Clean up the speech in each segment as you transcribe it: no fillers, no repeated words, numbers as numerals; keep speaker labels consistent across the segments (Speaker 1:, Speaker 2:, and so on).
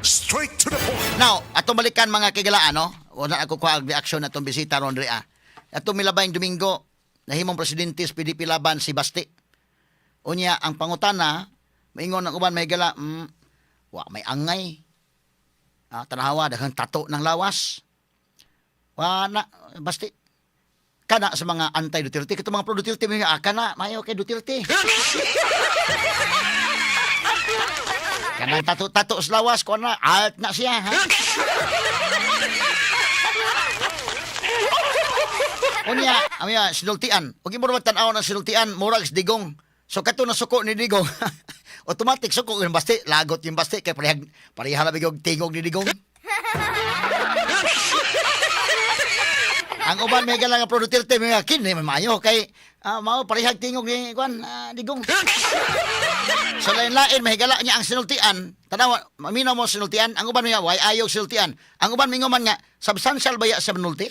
Speaker 1: Straight to the point.
Speaker 2: Now, atong balikan, mga kahigalaan, no? Wala ako kuha ang reaksyon atong bisita ron ria. Atong milabayng Domingo, nahimong presidente sa PDP Laban si Basti. Unya, ang pangutana, maingon ang uban, mahigala, wa may angay. Ah, tanawa, daghang tato ng lawas. Wa na, Basti. Kana sa mga anti-Duterte, kito mga pro-Duterte, mga ah, kana, mayo kay Duterte. Kanang tato-tato sa lawas, kuha na, alt na siya, ha? Unya, amya, sinultian. Huwag mo naman tanaw ng sinultian, murag sa Digong. So kato na suko ni Digong. Automatic suko yung Basti, lagot yung Basti, kay parehag, pareha na bigog tingog ni Digong. Ang uban may galang pro Duterte may kini may maayo kay mao parehag tingog ni kuan Digong. So lain-lain mahigala niya ang sinultian. Tanawa, maminaw mo sinultian. Ang uban may way ayaw sinultian. Ang uban mingon man nga substantial baya sa nulti?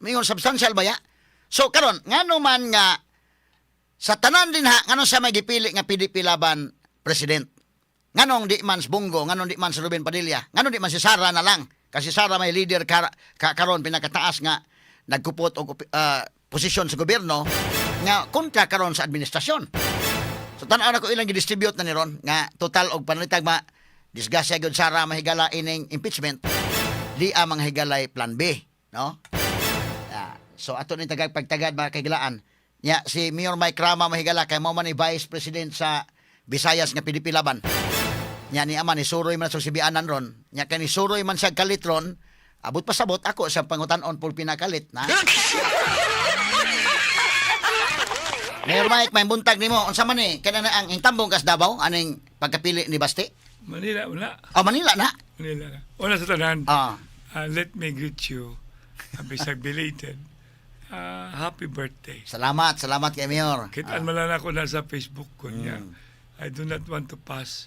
Speaker 2: Mingon substantial baya? So karon ngano man nga sa tanan din ha, ngano sa may gipili nga PDP Laban president? Nganong di man si Bong Go, nganong di man si Ruben Padilla, nganong di man si Sara na lang? Kasi Sara may leader karon pinakataas nga nagkupot og posisyon sa gobyerno nga kontra karon sa administrasyon. So tan-aw na ko ilang gidistribute na ni ron nga total og panalitag ma disgrasya gyud Sara mahigala ining impeachment, di ang mga higalay plan B, no? Ah, so ato ni tagag pagtagad, mga kahigalaan. Nya si Mayor Mike Rama, mahigala, kay mao man ni Vice President sa Visayas nga PDP Laban. Nya ni ama ni suroy man sa sibianan ron. Nya kay ni suroy man siya kalit ron, abot pasabot ako sa pangutan-on por pinakalit na. Mayor Mike, may buntag nimo. Unsa man ni? Kana na ang intambong kas Davao aning pagkapili ni Basti?
Speaker 3: Manila, wala.
Speaker 2: Oh, Manila na.
Speaker 3: Manila na. Una sa tanan, let me greet you, bisag belated. Happy birthday.
Speaker 2: Salamat, salamat kay Mayor.
Speaker 3: Kitaan man lang ako na sa Facebook ko niya. I do not want to pass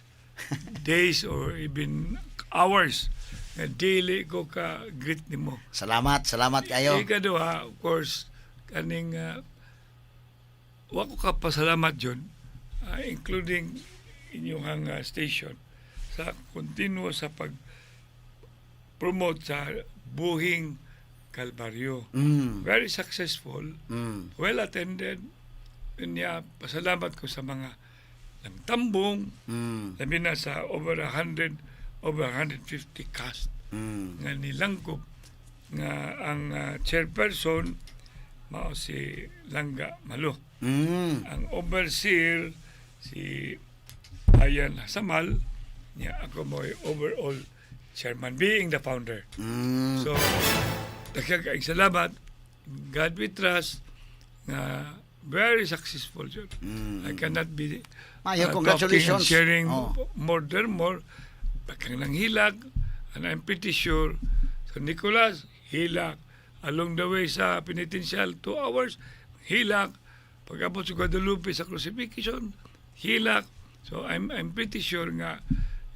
Speaker 3: days or even hours na daily ko ka greet nimo.
Speaker 2: Salamat, salamat kayo.
Speaker 3: Ikaduha, of course, kaning wa ko kapasalamat yun, including inyong station sa continuo sa pag promote sa Buhing Kalbaryo. Very successful, well attended. Niya, pasalamat ko sa mga nagtambong, labi na sa over 100, over 150 cast nga nilangkob nga ang chairperson mao si Langga Malo. Ang overseer si Ayan Samal niya, ako mo overall chairman being the founder. So daghang kaayong salamat. God we trust nga very successful yun. I cannot be
Speaker 2: Mayo,
Speaker 3: talking
Speaker 2: congratulations.
Speaker 3: and sharing more than more. Pagkang nanghilak, and I'm pretty sure sa Nicolas, hilak. Along the way sa penitential, 2 hours, hilak. Pag-abot sa Guadalupe sa crucifixion, hilak. So I'm pretty sure nga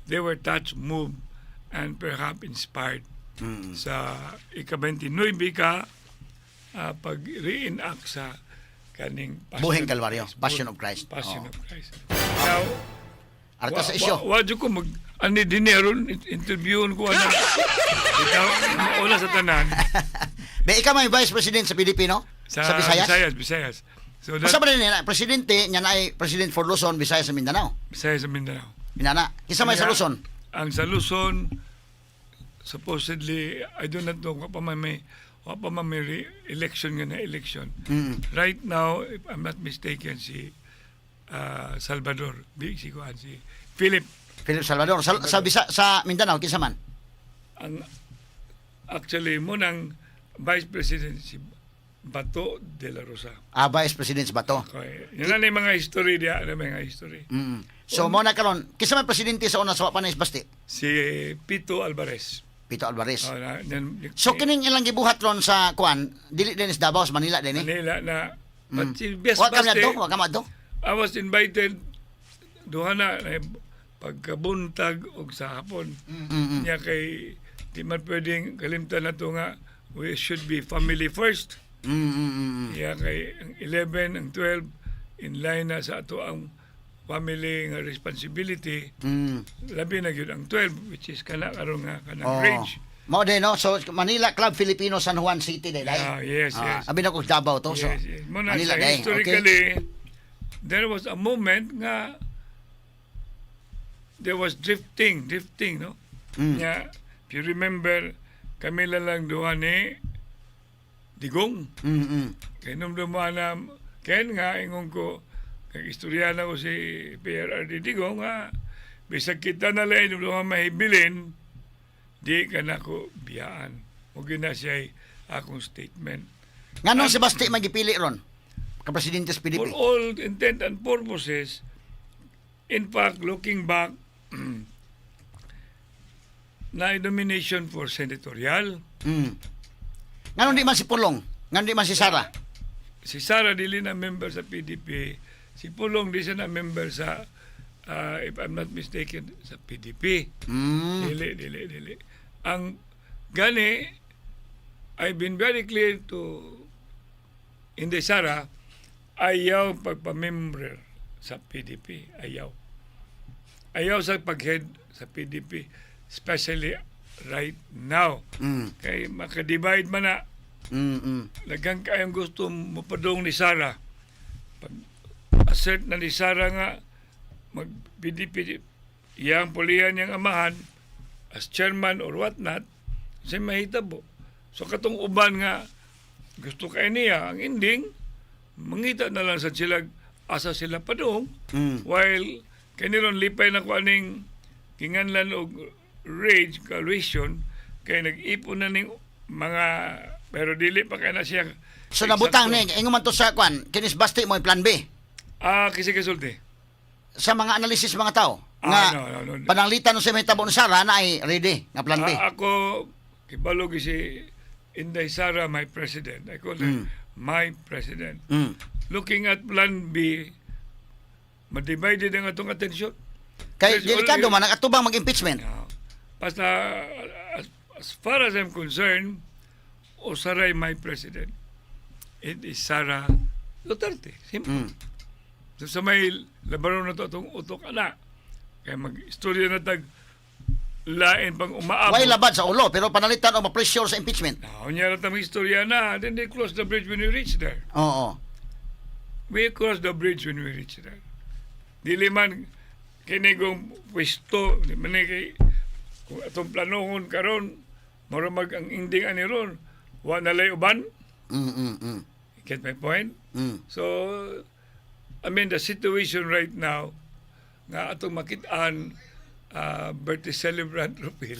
Speaker 3: they were touched, moved, and perhaps inspired sa ika-29 ka pag-reenact sa kaning Passion
Speaker 2: Buhing
Speaker 3: of
Speaker 2: Kalbaryo,
Speaker 3: Christ.
Speaker 2: Passion of Christ.
Speaker 3: Passion
Speaker 2: Oo.
Speaker 3: of Christ. Now,
Speaker 2: Arta sa isyo.
Speaker 3: Wa ko mag ani dinhi aron interviewon ko ana. Ikaw una sa tanan.
Speaker 2: Be, ikaw may vice president sa PDP, no?
Speaker 3: Sa,
Speaker 2: Visayas?
Speaker 3: Visayas, Visayas. So that
Speaker 2: Basta ba rin nila, presidente niya na ay president for Luzon, Visayas sa Mindanao.
Speaker 3: Visayas sa Mindanao.
Speaker 2: Minana. Kinsa may sa
Speaker 3: Kaya,
Speaker 2: Luzon?
Speaker 3: ang sa Luzon, supposedly, I do not know, wa pa man may election nga na election. Right now, if I'm not mistaken, si Salvador, di si kuan, si Philip.
Speaker 2: Philip Salvador. Sa Mindanao, kinsa man?
Speaker 3: Ang actually mo nang Vice President si Bato de la Rosa.
Speaker 2: Ah, Vice President sa Bato.
Speaker 3: Okay. Yun na yung mga history diya, ano mga history.
Speaker 2: So mo na karon, kinsa man presidente sa una sa wa pa na Basti?
Speaker 3: Si Pito Alvarez.
Speaker 2: Pito Alvarez.
Speaker 3: Oh, na, then,
Speaker 2: So kining ilang gibuhat ron sa kuan, dili din sa Davao, sa Manila din eh.
Speaker 3: Manila na. But si Bias
Speaker 2: Wa ka
Speaker 3: Baste,
Speaker 2: adto, wa ka adto.
Speaker 3: I was invited duha na eh, pagkabuntag og sa hapon. Niya kay di man pwedeng kalimtan na to nga we should be family first. Niya kay ang 11, ang 12 in line na sa ato ang family nga responsibility, labi na gyud ang 12, which is kana karon nga kanang range.
Speaker 2: Mao din, no? So, Manila Club Filipino, San Juan City, day, day.
Speaker 3: Ah, yes,
Speaker 2: Ah,
Speaker 3: yes.
Speaker 2: abi na ko Davao to. So,
Speaker 3: Yes. Muna
Speaker 2: Manila,
Speaker 3: sa
Speaker 2: day.
Speaker 3: Historically, there was a moment nga there was drifting, drifting, no? Nga, if you remember, kami lang duha ni Digong. Kay nung dumaan na, ken nga, ingon ko, kay istorya na ko si PRRD Digong nga, bisag kita na lang nung duha mahibilin, di ka na ko biyaan. O gina siya akong statement.
Speaker 2: Nganong si Basti magipili ron? Ka presidente sa
Speaker 3: For
Speaker 2: PDP.
Speaker 3: all intent and purposes, in fact, looking back, na nomination for senatorial.
Speaker 2: Nganong di man si Pulong? Nganong di man si Sara?
Speaker 3: Si Sara dili na member sa PDP. Si Pulong di siya na member sa, if I'm not mistaken, sa PDP. Dili, dili, dili. Ang gani, I've been very clear to Inday Sara, ayaw pagpamember sa PDP. Ayaw. Ayaw sa pag-head sa PDP, especially right now. Kay makadivide man na, daghang kayong gusto mopadung ni Sara. Pag assert na ni Sara nga mag PDP iyang pulihan niyang amahan as chairman or what not, sa mahitabo. So katong uban nga gusto kay niya ang ending, mangita na lang sa sila asa sila padung while kaniron lipay na ko aning kinganlan og rage coalition kay nag-ipon na ning mga, pero dili pa kay na siya.
Speaker 2: So nabutang ni ingon man to sa kwan, kinis Basti mo plan B
Speaker 3: Ah, kasi kasulti.
Speaker 2: Sa mga analisis mga tao
Speaker 3: Ah,
Speaker 2: nga
Speaker 3: no, no, no.
Speaker 2: pananglitan no sa mahitabo ni Sara na ay ready nga plan B.
Speaker 3: Ah, ako kibalo gyud si Inday Sara, my president. I call her my president. Looking at plan B, ma-divided ang atong atensyon.
Speaker 2: Kay
Speaker 3: There's
Speaker 2: delikado man ang atubang mag-impeachment.
Speaker 3: Yeah. Basta, as far as I'm concerned, usa ray my president. It is Sara Duterte. Simple. So, sa may labaro na to atong utok ana. Kaya mag-istorya na tag lain pang umaabot.
Speaker 2: Way labad sa ulo pero panalitan o ma-pressure sa impeachment.
Speaker 3: Now, unya na tang istorya na, then they cross the bridge when we reach there. We cross the bridge when we reach there. Dili man kini kong pwesto, di man ni kay kung atong planohon karon, mura mag ang ending ani ron, wa na lay uban. Get my point?
Speaker 2: Mm.
Speaker 3: So, I mean, the situation right now, nga atong makitaan, birthday celebrant Rupil,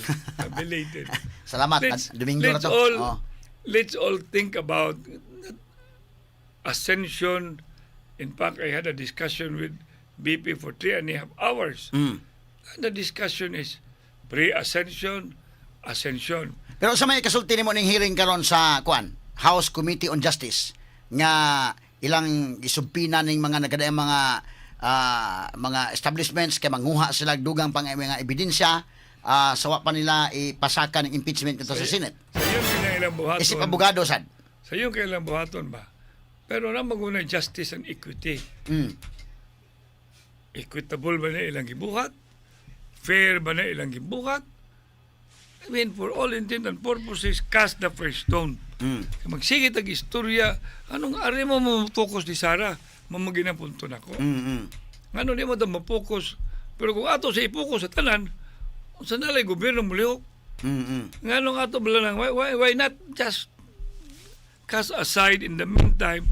Speaker 3: belated.
Speaker 2: Salamat. Domingo na
Speaker 3: Let's
Speaker 2: to.
Speaker 3: all
Speaker 2: Oo.
Speaker 3: Let's all think about ascension. In fact, I had a discussion with BP for 3.5 hours. And the discussion is pre-ascension, ascension.
Speaker 2: Pero sa may kasulti nimo ning hearing karon sa kuan, House Committee on Justice nga ilang gisubpoena ning mga nagadaang mga establishments kay manguha sila og dugang pang mga ebidensya sa wa pa nila ipasaka ng impeachment dito sa Senate.
Speaker 3: Sa iyong kinailang buhaton.
Speaker 2: Isip abogado sad.
Speaker 3: Sa iyong kailang buhaton ba? Pero na maguna justice and equity. Equitable ba na ilang gibuhat? Fair ba na ilang gibuhat? I mean, for all intent and purposes, cast the first stone. Magsige tag istorya, anong ari mo mo focus ni Sara? Mamagi na punto nako. Ngano di mo ta ma-focus? Pero kung ato sa i-focus sa tanan, unsa na lay gobyerno mulihok? Nganong ato bala lang, why not just cast aside in the meantime,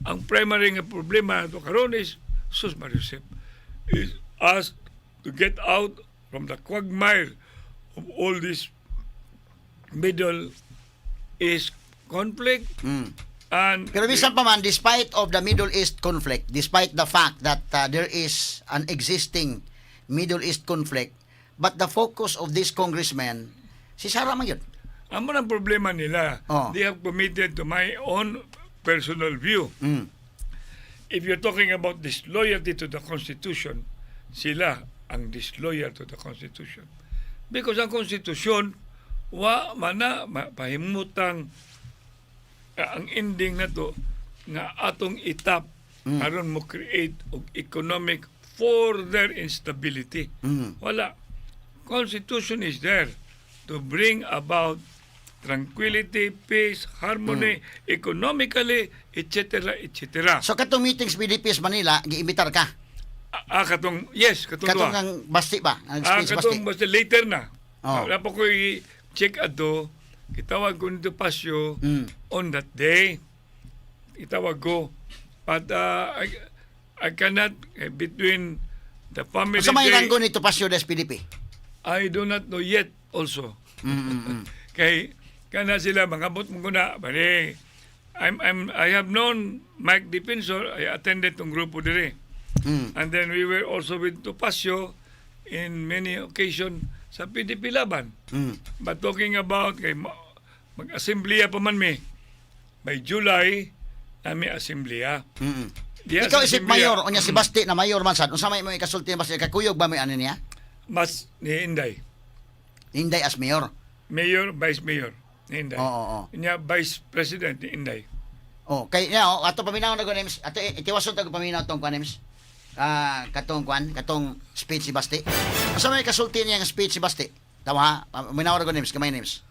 Speaker 3: ang primary nga problema nato karon is, sus Mariusep, is us to get out from the quagmire of all this Middle East conflict and
Speaker 2: Pero bisan pa man, despite of the Middle East conflict, despite the fact that there is an existing Middle East conflict, but the focus of this congressman, si Sara man yun.
Speaker 3: Amo ng problema nila.
Speaker 2: Oh.
Speaker 3: They have committed to my own personal view. If you're talking about disloyalty to the Constitution, sila ang disloyal to the Constitution. Because ang Constitution, wa man na pahimutang ang ending na to nga atong itap aron mo create og economic further instability. Wala. Constitution is there to bring about tranquility, peace, harmony, economically, etc., etc.
Speaker 2: So katong meetings PDP sa Manila, giimbitar ka.
Speaker 3: Ah, katong, yes, katong
Speaker 2: Katong
Speaker 3: duha.
Speaker 2: ang Basti ba? Ang speech Basti.
Speaker 3: Katong basta later na.
Speaker 2: Oh.
Speaker 3: Wala pa ko i-check ato. Gitawag ko ni Topacio on that day. Itawag ko. But I cannot, eh, between the family
Speaker 2: Unsa may
Speaker 3: day,
Speaker 2: ranggo ni Topacio des PDP?
Speaker 3: I do not know yet also. Kay kana sila mangabot mo ko na bali I have known Mike Defensor. I attended tong grupo dire. And then we were also with Topacio in many occasion sa PDP Laban. But talking about kay mag-assembleya pa man mi by July nami assembleya. Diya
Speaker 2: Ikaw
Speaker 3: sa
Speaker 2: isip
Speaker 3: assembleya,
Speaker 2: mayor, unya si Basti na mayor man sad. Unsa may mo ikasulti ni Basti? Kakuyog ba may ano niya?
Speaker 3: Mas ni Inday.
Speaker 2: Inday as mayor.
Speaker 3: Mayor, Vice Mayor ni Inday.
Speaker 2: Oo, oo.
Speaker 3: Nya Vice President ni Inday.
Speaker 2: Oh, kay niya oh, ato paminaw na ko names. Ato itiwason ta ko paminaw tong kuan names. Ah, katong kuan, katong speech si Basti. Unsa may kasulti niya nga speech si Basti? Tama ha? Paminaw na ko names, kamay names.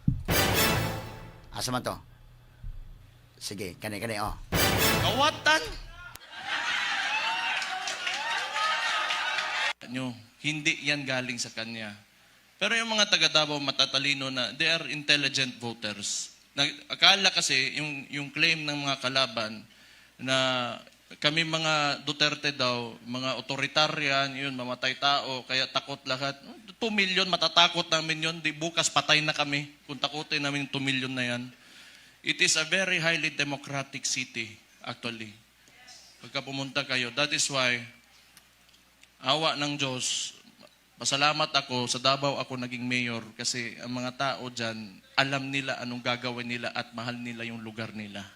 Speaker 2: Asa man to? Sige, kani kani oh.
Speaker 1: Kawatan! Nyo, hindi yan galing sa kanya. Pero yung mga taga Davao matatalino na, they are intelligent voters. Akala kasi, yung claim ng mga kalaban na kami mga Duterte daw, mga authoritarian, yun, mamatay tao, kaya takot lahat. 2 million, matatakot namin yun. Di bukas patay na kami kung takutin namin yung 2 million na yan. It is a very highly democratic city, actually. Pagka pumunta kayo. That is why, awa ng Diyos, pasalamat ako, sa Davao ako naging mayor kasi ang mga tao dyan, alam nila anong gagawin nila at mahal nila yung lugar nila.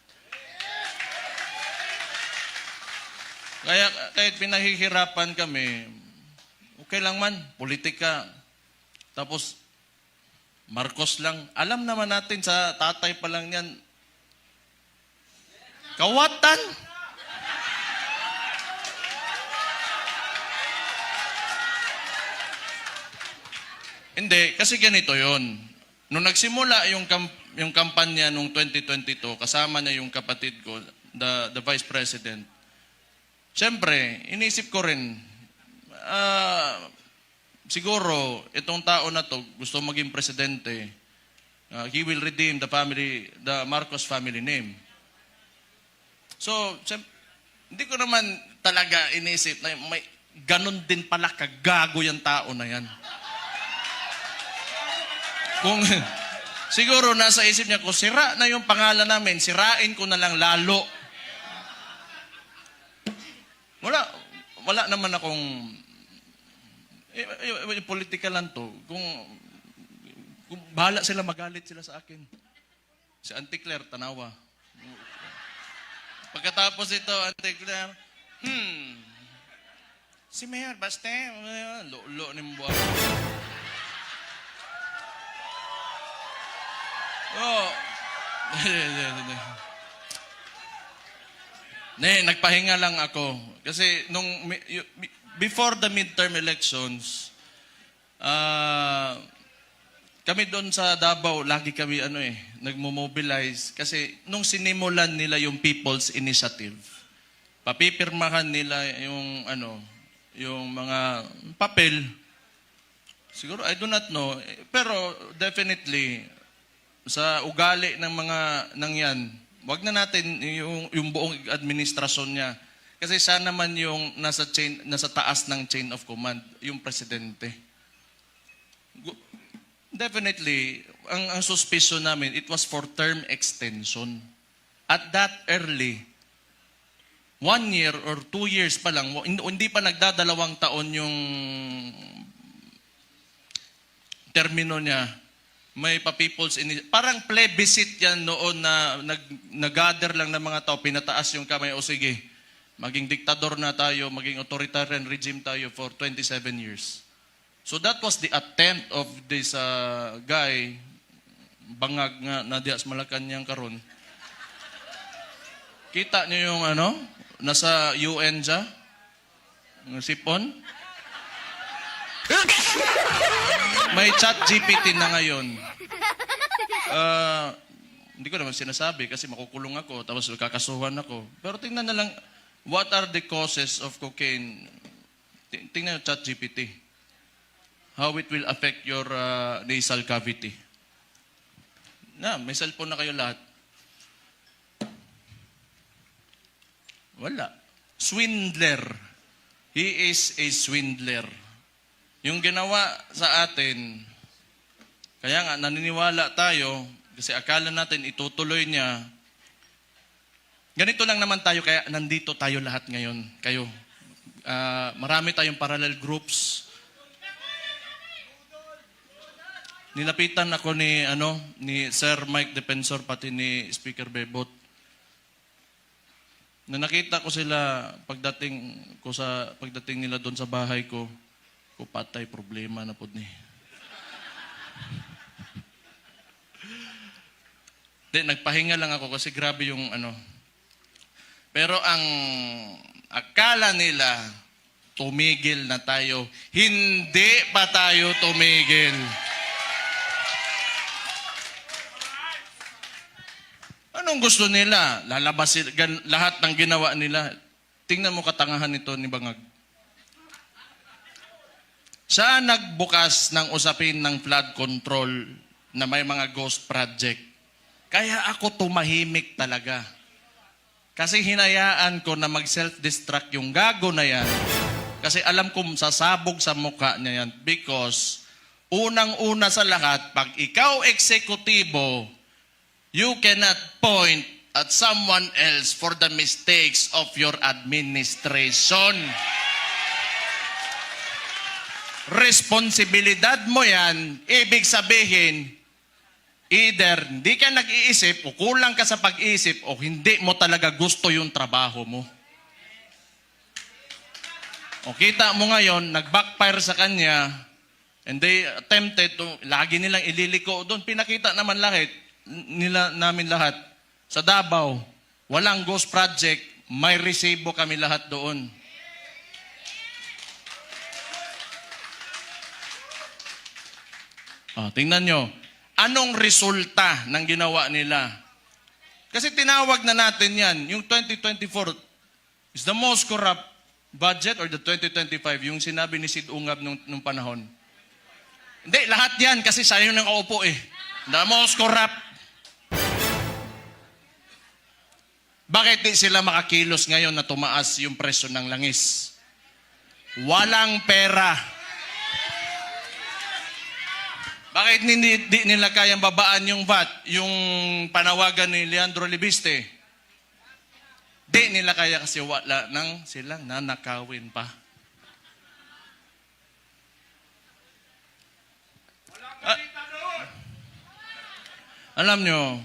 Speaker 1: Kaya kahit pinahihirapan kami, okay lang man, politika. Tapos, Marcos lang. Alam naman natin sa tatay pa lang yan, kawatan! Hindi, kasi ganito yon. Nung nagsimula yung kampanya nung 2022, kasama niya yung kapatid ko, the Vice President. Siyempre, inisip ko rin, siguro, itong tao na to, gusto maging presidente, he will redeem the family, the Marcos family name. So, hindi ko naman talaga inisip na may ganun din pala kagago yung tao na yan. Kung siguro nasa isip niya, kung sira na yung pangalan namin, sirain ko na lang lalo. Wala naman akong politika lang to. Kung bahala sila, magalit sila sa akin. Si Auntie Claire, tanawa. Pagkatapos ito, Auntie Claire, si Mayor, baste, lo ni mo. Oh. Hindi, hindi. Ne, nagpahinga lang ako. Kasi nung before the midterm elections, kami doon sa Davao, lagi kami ano eh, nagmo-mobilize kasi nung sinimulan nila yung People's Initiative, papipirmahan nila yung ano, yung mga papel. Siguro I do not know, eh, pero definitely sa ugali ng mga nang yan, wag na natin yung buong administrasyon niya. Kasi siya naman yung nasa taas ng chain of command, yung presidente. Definitely, ang suspicion namin, it was for term extension. At that early, 1 year or 2 years pa lang, hindi pa nagdadalawang taon yung termino niya, may pa-people's parang plebiscite yan noon na nag-gather lang ng mga tao, pinataas yung kamay, o sige, maging diktador na tayo, maging authoritarian regime tayo for 27 years. So that was the attempt of this guy, bangag nga na diya sa Malacanang karon. Kita niyo yung ano, nasa UN siya. Ang sipon? May ChatGPT na ngayon. Ah, hindi ko naman sinasabi kasi makukulong ako tapos kakasuhan ako. Pero tingnan na lang, what are the causes of cocaine? Tingnan yung ChatGPT. How it will affect your nasal cavity. Na, may cellphone na kayo lahat. Wala. Swindler. He is a swindler. Yung ginawa sa atin, kaya nga naniniwala tayo kasi akala natin itutuloy niya. Ganito lang naman tayo, kaya nandito tayo lahat ngayon. Kayo. Ah, marami tayong parallel groups. Nilapitan ako ni Sir Mike Defensor pati ni Speaker Bebot. Na nakita ko sila pagdating nila doon sa bahay ko, ko patay, problema na pod ni. Di, nagpahinga lang ako kasi grabe yung ano. Pero ang akala nila, tumigil na tayo. Hindi pa tayo tumigil. Anong gusto nila? Lalabas sila, lahat ng ginawa nila. Tingnan mo katangahan nito ni Bangag. Siya nagbukas ng usapin ng flood control na may mga ghost project. Kaya ako tumahimik talaga. Kasi hinayaan ko na mag-self-destruct yung gago na yan. Kasi alam kong sasabog sa mukha niya yan. Because unang-una sa lahat, pag ikaw eksekutibo, you cannot point at someone else for the mistakes of your administration. Responsibilidad mo yan, ibig sabihin, either hindi ka nag-iisip o kulang ka sa pag-iisip o hindi mo talaga gusto yung trabaho mo. O kita mo ngayon, nag-backfire sa kanya and they attempted to, lagi nilang ililiko doon. Pinakita naman lahat, nila, namin lahat. Sa Davao, walang ghost project, may resibo kami lahat doon. Oh, tingnan nyo. Anong resulta ng ginawa nila? Kasi tinawag na natin yan. Yung 2024 is the most corrupt budget or the 2025, yung sinabi ni Sid Ungab nung panahon. Hindi, lahat yan kasi sa'yo nang kaupo eh. The most corrupt. Bakit di sila makakilos ngayon na tumaas yung presyo ng langis? Walang pera. Bakit hindi di nila kayang babaan yung VAT, yung panawagan ni Leandro Libiste? Di nila kaya kasi wala nang silang nanakawin pa. Ah, alam nyo,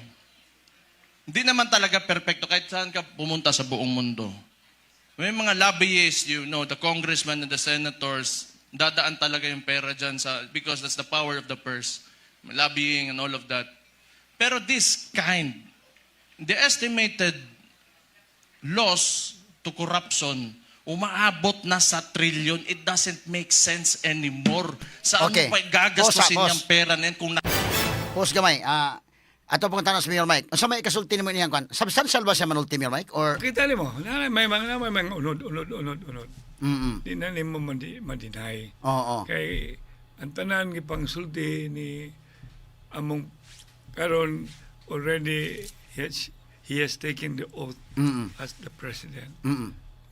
Speaker 1: hindi naman talaga perpekto kahit saan ka pumunta sa buong mundo. May mga lobbyists, the congressmen and the senators, dadaan talaga yung pera dyan sa, because that's the power of the purse. Lobbying and all of that. Pero this kind, the estimated loss to corruption, umaabot na sa trillion. It doesn't make sense anymore. Saan mo pa gagastusin
Speaker 2: Boss, ah, boss.
Speaker 1: yung pera na yan kung
Speaker 2: Pause gamay. Ah, ato pong tanong sa Mayor Mike. Unsa may kasulti nimo niyang kwan? Substantial ba siya manulti, Mayor Mike, or
Speaker 3: Kita nimo, na may mga unod unod unod unod. Di na nimo ma-deny. Kay ang tanan gipangsulti ni among karon, already he has taken the oath as the president.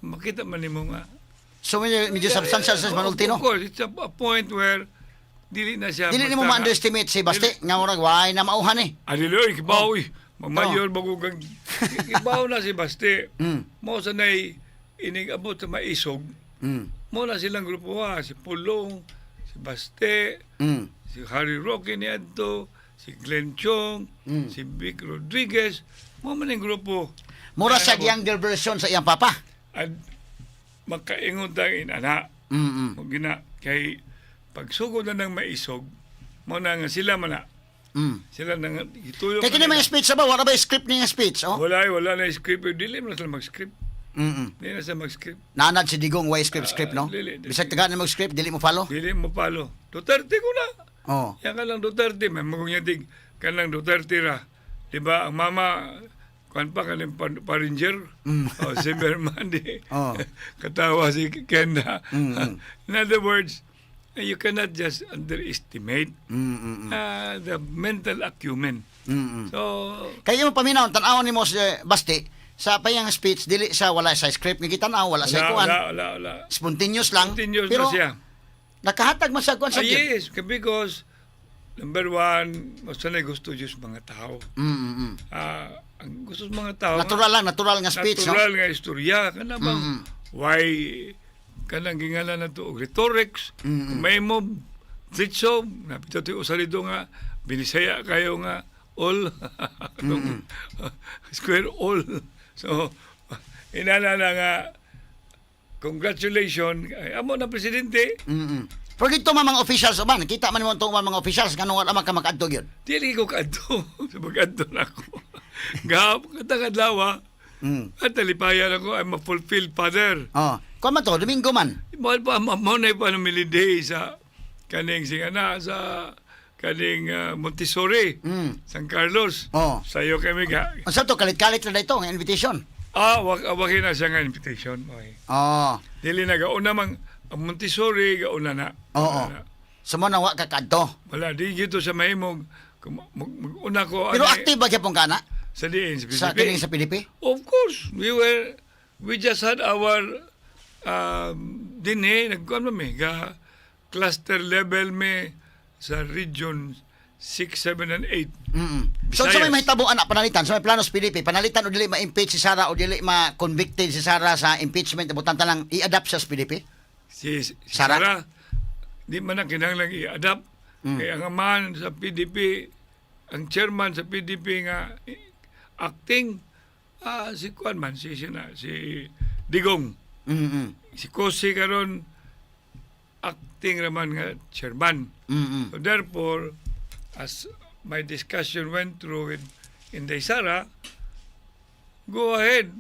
Speaker 3: Makita man nimo nga
Speaker 2: So medyo substantial sa manulti, no?
Speaker 3: Of course, it's a point where dili na siya
Speaker 2: Dili nimo
Speaker 3: basta-
Speaker 2: ma-underestimate si Baste nga murag way na mauhan eh.
Speaker 3: Adili oy, kibaw eh. Mamayor bago kang kibaw na si Baste. Mao sa nay inig abot sa maisog. Mo na silang grupo ha, si Pulong, si Baste, si Harry Roque ni adto, si Glenn Chong, si Vic Rodriguez, mo man ang grupo.
Speaker 2: Mura sa
Speaker 3: Kaya
Speaker 2: younger version sa iyang papa.
Speaker 3: At makaingon tang inana. Mo gina kay pagsugod na ng maisog, mo na nga sila man na. Sila na nga gituyo
Speaker 2: Kay kini
Speaker 3: kanila.
Speaker 2: mga speech sa ba? Wala ba script ni nga speech, oh?
Speaker 3: Wala, wala na script. Dili man sila mag-script. Di na siya mag-script.
Speaker 2: Naanad si Digong way script script, no?
Speaker 3: Ah, dili, dili.
Speaker 2: Bisag tagaan na mag-script, dili mo follow.
Speaker 3: Dili mo follow. Duterte ko na.
Speaker 2: Oh.
Speaker 3: Yan ka lang Duterte. May magunyatig ka lang Duterte ra. Di ba? Ang mama, kuan pa kaning Paringer. Oh, Zimmerman di.
Speaker 2: Oh.
Speaker 3: Katawa si Kenda. In other words, you cannot just underestimate the mental acumen. So,
Speaker 2: Kaya mo paminaw, tan-awon nimo si Basti sa payang speech, dili sa wala sa script nga gitan-aw, wala sa
Speaker 3: wala,
Speaker 2: kuan.
Speaker 3: wala, wala, wala.
Speaker 2: Spontaneous lang.
Speaker 3: Continuous
Speaker 2: pero
Speaker 3: na siya.
Speaker 2: Nakahatag man sa kuan sa
Speaker 3: Ah, yes, because number one, mas sanay gusto Diyos mga tao. Ah, ang gusto sa mga tao,
Speaker 2: Natural lang, natural nga speech, no?
Speaker 3: Natural nga istorya. Kana bang, why, kanang gingalan na to, og rhetorics, kung may mo, ditso, napito to usalido nga, binisaya kayo nga, all, square all. So, inana na nga, congratulations, ay, amo na presidente.
Speaker 2: Pero dito man mga officials uban, kita man mo itong mga officials nganong wala man ka makaadto gyud.
Speaker 3: Dili ko kaadto. Sa pag-adto na ako. Gahap, katang adlaw. At talipayan ako, I'm a fulfilled father.
Speaker 2: Oh, kuan man to, Domingo man.
Speaker 3: Mahal pa, mao na pa ng day sa kaning singana, sa kaning Montessori, San Carlos.
Speaker 2: Oh.
Speaker 3: Sayo kami ka.
Speaker 2: Unsa to, kalit-kalit na ito nga invitation?
Speaker 3: Ah, wag na siya nga invitation. Okay.
Speaker 2: Oh.
Speaker 3: Dili na gauna mang ang Montessori gauna na.
Speaker 2: Oo.
Speaker 3: Gauna na.
Speaker 2: So mo na wa ka kaadto.
Speaker 3: Wala di gito sa mahimog kung mag-una ko
Speaker 2: Pero
Speaker 3: ani-
Speaker 2: active ba gyapon ka na
Speaker 3: sa diin sa PDP.
Speaker 2: sa kining sa PDP?
Speaker 3: Of course, we just had our dinhe, nagkuhan mi, ga cluster level mi sa region 6, 7, and 8.
Speaker 2: So sa may
Speaker 3: Visayas.
Speaker 2: mahitabo ana panalitan, sa may plano sa PDP, panalitan o dili ma-impeach si Sara o dili ma-convicted si Sara sa impeachment, butan lang i-adapt siya sa PDP.
Speaker 3: Si
Speaker 2: Sara?
Speaker 3: Sara, di man na kinahanglang i-adapt. Kaya ang amahan sa PDP, ang chairman sa PDP nga acting, si Kuan man, si Digong. Si Kosi karon acting raman nga chairman. So therefore, as my discussion went through with Inday Sara, go ahead,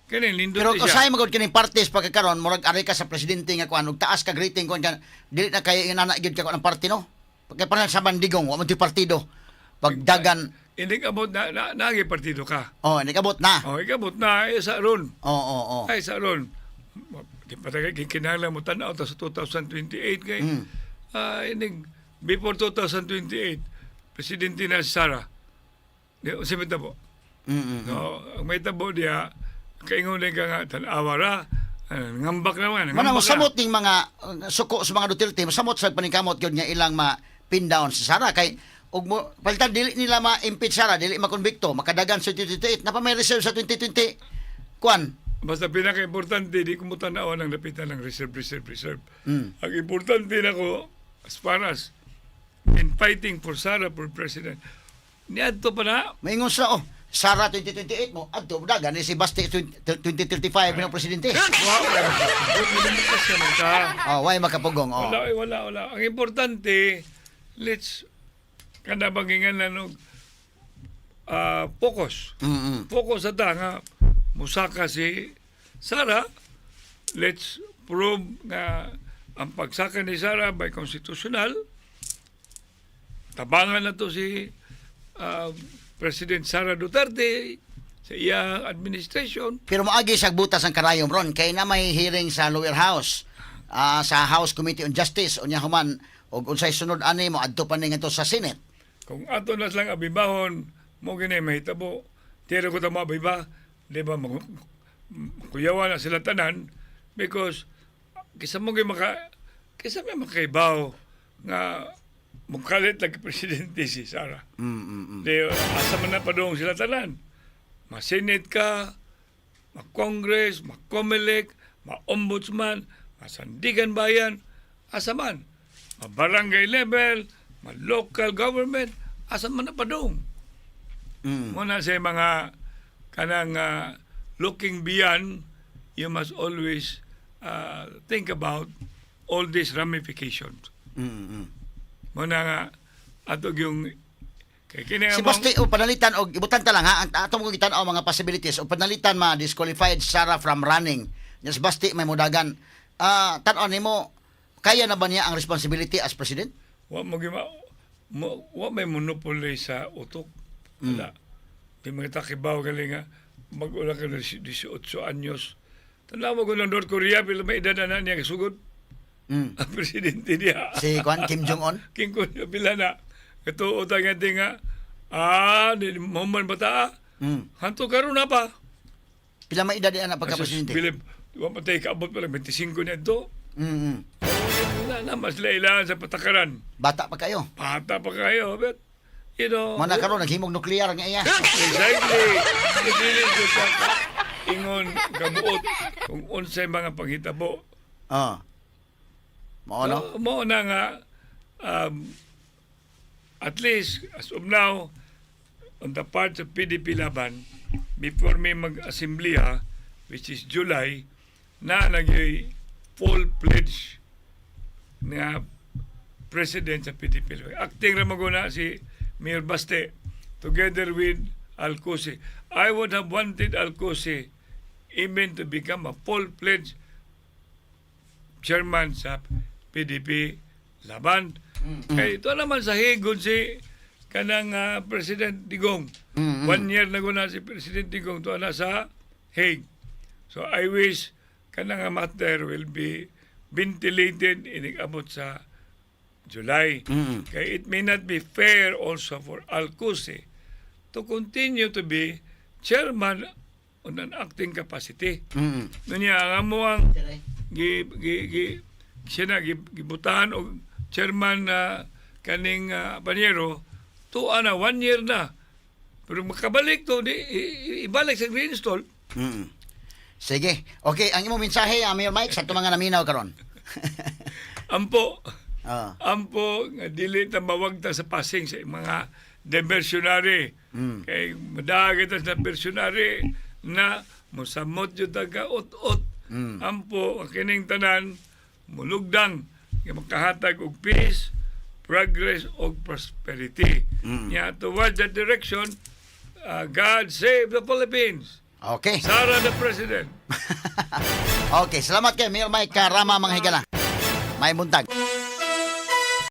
Speaker 3: kini nindot
Speaker 2: Pero
Speaker 3: siya.
Speaker 2: usahay magud kining parties pagkakaron, murag ari ka sa presidente nga kuan, ug taas ka rating kuan kan, dili na kay inana gyud ka kuan ang party, no? Kay parang sa Bandigong, wa man to'y partido. Pagdagan,
Speaker 3: Hindi kabot na naagi partido ka.
Speaker 2: Oh, nikabot na.
Speaker 3: Oh, ikabot na ay sa ron.
Speaker 2: Oo.
Speaker 3: Ay sa ron. Di pa tayo kinahanglan mo tan-aw ta sa 2028 kay ining before 2028 presidente na si Sara. Di usa may tabo. No, ang may tabo diya kaingon din ka nga tan-awa ra. Ah, ngambak naman,
Speaker 2: Manang
Speaker 3: ngambak ra.
Speaker 2: samot ning mga suko sa mga Duterte, samot sa paningkamot gyud nga ilang ma pin down si Sara kay ug mo palitan dili nila ma-impeach Sara, dili makonbikto, makadagan sa 2028, napa may reserve sa 2020 kuan.
Speaker 3: Basta pinaka-importante, di ko mo tanawan ang lapitan ng reserve, reserve, reserve. Ang importante na ko, as far as in fighting for Sara for president, niadto pa na,
Speaker 2: Maingon sila, oh, Sara 2028 mo adto dagan ni si Basti 20- 2035 ng presidente.
Speaker 3: Wow, demokrasya man ta.
Speaker 2: Oh, why makapugong, oh.
Speaker 3: Wala, eh, wala, wala. Ang importante, let's, kada bagingan na nog, focus. Focus sa ta nga, musaka si Sara, let's prove nga ang pagsaka ni Sara by constitutional, tabangan na to si President Sara Duterte sa iyang administration.
Speaker 2: Pero moagi sa butas ang karayom ron kay na may hearing sa lower house, sa House Committee on Justice, unya human og unsay sunod ani mo adto pa ni ngadto sa Senate.
Speaker 3: Kung ato na silang abibahon, mo gini mahitabo. Tiro ko ta mo abiba, di ba, kuyawa na sila tanan because kisa may makaibaw nga mukalit lagi presidente si Sara. Di, asa man na padung sila tanan. Ma-senate ka, ma-congress, ma-comelec, ma-ombudsman, ma-sandigan bayan, asa man. Ma-barangay level, ma-local government, asa man na padung. Muna sa mga kanang looking beyond, you must always think about all these ramifications. Muna nga, atog yung Kay kini
Speaker 2: Si
Speaker 3: ang
Speaker 2: Basti o panalitan og ibutan ta lang ha, ang ato mo gitan-aw mga possibilities o panalitan ma-disqualified Sara from running. Yes, Basti may mudagan. Ah, tan-aw nimo, kaya na ba niya ang responsibility as president?
Speaker 3: Wa mo gima mo, wa may monopoly sa utok. Wala. Di mga takibaw gali nga mag-ula ka ng 18 anyos. Tanaw mo kung ng North Korea pila may edad na niya kasugod. Ang presidente niya.
Speaker 2: Si Kwan Kim Jong Un.
Speaker 3: King Kun pila na. Katuo ta nga di nga di mo man bata. Hanto karon na pa.
Speaker 2: Pila may edad niya na pagka-presidente?
Speaker 3: Philip, wa pa tayo kaabot pa lang 25 niya ito. Wala na, mas lailaan sa patakaran.
Speaker 2: Bata pa kayo.
Speaker 3: Bata pa kayo, but,
Speaker 2: Mo na karon naghimog nuklear nga iya.
Speaker 3: Exactly. Dili ko sa ingon kabuot kung unsay mga panghitabo.
Speaker 2: Oh. Mao no?
Speaker 3: So, mao na nga at least as of now on the part of PDP Laban, before may mag-assembly, which is July, na nagyoy full-fledged nga president sa PDP Laban. Acting ra maguna si Mayor Baste together with Al Cusi. I would have wanted Al Cusi even to become a full-fledged chairman sa PDP Laban. Kay ito naman sa higon si kanang President Digong. One year na guna si President Digong to na sa Hague. So I wish kanang nga matter will be ventilated inig abot sa July. Kay it may not be fair also for Al Cusi to continue to be chairman on an acting capacity. Nunya ang amo ang gi gi gi siya na gi, gibutahan og chairman na kaning Banyero tuwa na one year na, pero makabalik to di ibalik sa reinstall.
Speaker 2: Sige. Okay, ang imong mensahe, Mayor Mike, sa atong mga naminaw karon.
Speaker 3: Ampo.
Speaker 2: Ah.
Speaker 3: Ampo nga dili ta mawagta sa passing sa mga diversionary, kay madagat ta sa diversionary na mosamot jud ta ka ut-ut. Ampo ang kining tanan mulugdang nga makahatag og peace, progress og prosperity. Nya towards that direction, God save the Philippines. Sara the president.
Speaker 2: Okay, salamat kay Mayor Mike Karama, mga higala. May buntag.